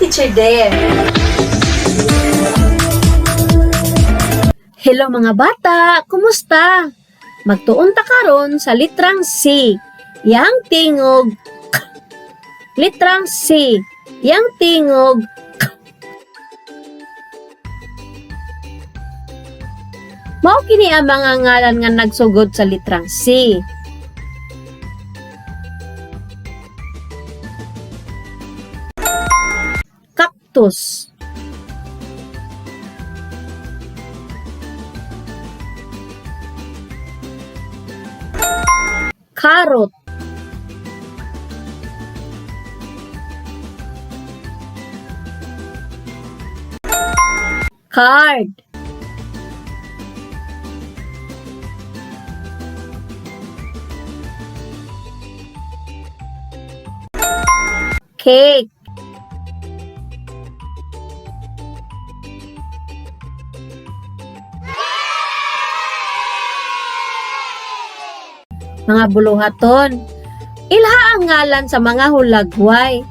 Teacher Dare. Hello mga bata, kumusta? Magtuon ta karon sa litrang C. Yang tingog K. Litrang C. Yang tingog K. Mao kini ang mga ngalan nga nagsugod sa litrang C. Cactus. Carrot. Card. Cake. Mga buluhaton. Ilha ang ngalan sa mga hulagway.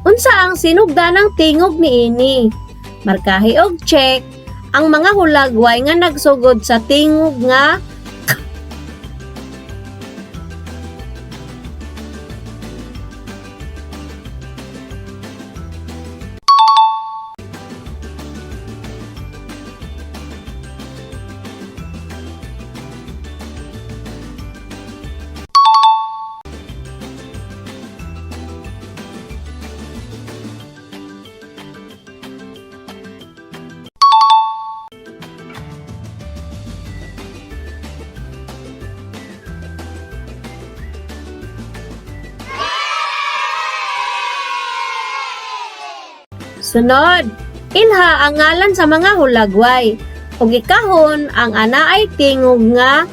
Unsa ang sinugdanang tingog niini? Markahi og check ang mga hulagway nga nagsugod sa tingog nga K. Sunod, ilha ang ngalan sa mga hulagway ug ikahon ang anaay tingog nga K.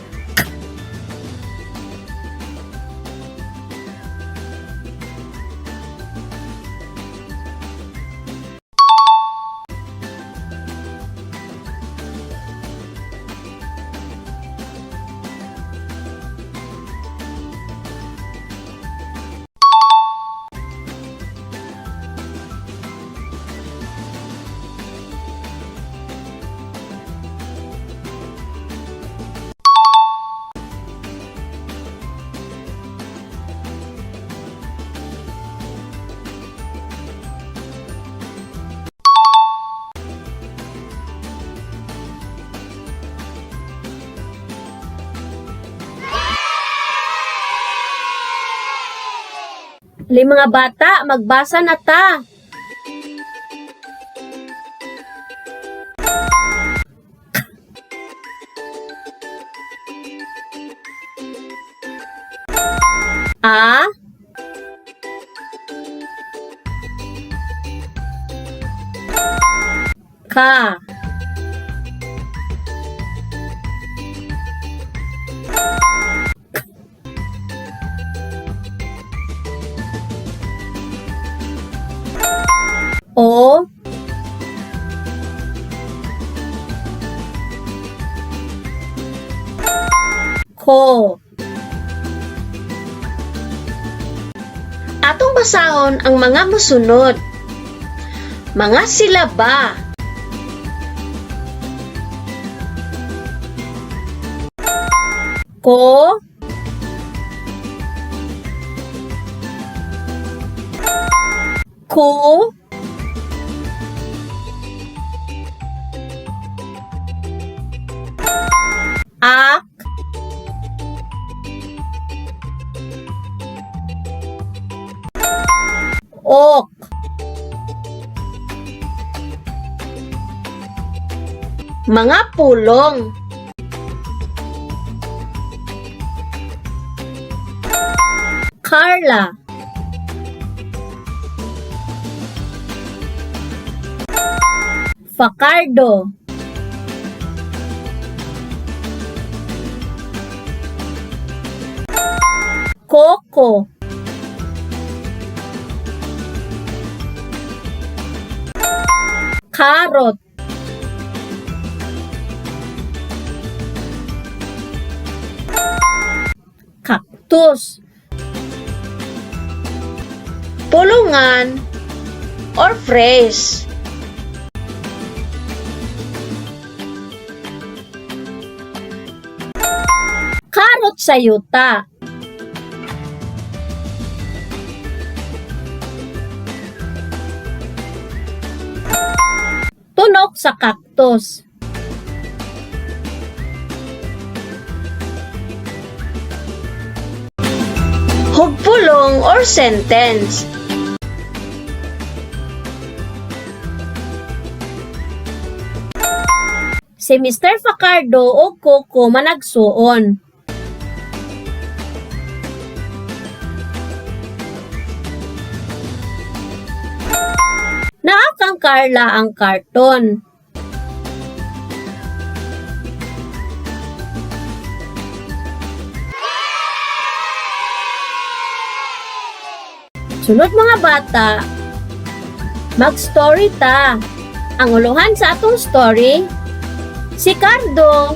Li mga bata, magbasa na ta. A, K, O, Ko. Atong basahon ang mga mosunod. Mga silaba. Ko, ku, ak, ok. Mga pulong. Carla. Facardo. Coco. Carrot. Cactus. Pulungan. or phrase. Karot sa yuta. Tunok sa cactus. Hugpulong or sentence. Si Mr. Facardo o Coco managsuon. Naa kang Carla ang karton. Sunod, mga bata, mag-story ta. Ang uluhan sa atong story, si Cardo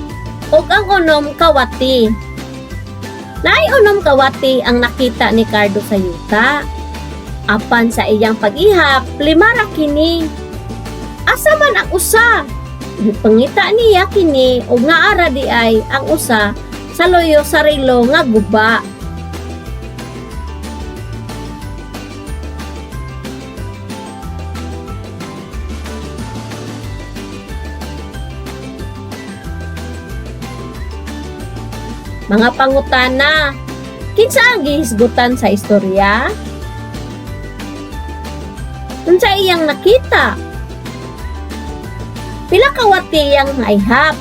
ug ang unom kawati. Naay unom kawati ang nakita ni Cardo sa yuta. Apan sa iyang pag-ihap, 5 ra kini. Asa man ang usa? Gipangita niya kini ug naa ra di ay ang usa sa loyo sa relo nga guba. Mga pangutana, kinsa ang gihisgutan sa istorya? Unsa iyang nakita? Pila ka wati iyang naihap?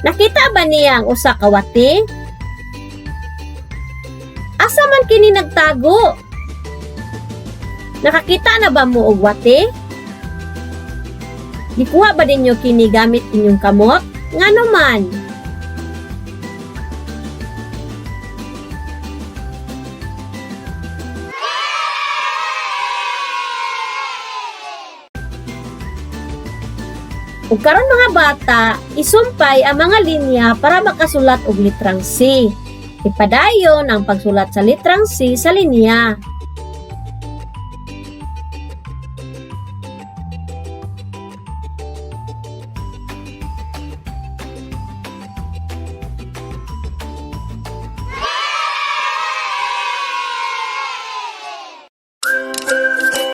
Nakita ba niya ang usa ka wati? Asa man kini nagtago? Nakakita na ba mo og wati? Gikuha ba ninyo kini gamit inyong kamot? Ngano man? Ug karon, mga bata, isumpay ang mga linya para makasulat og litrang C. Ipadayon ang pagsulat sa litrang C sa linya.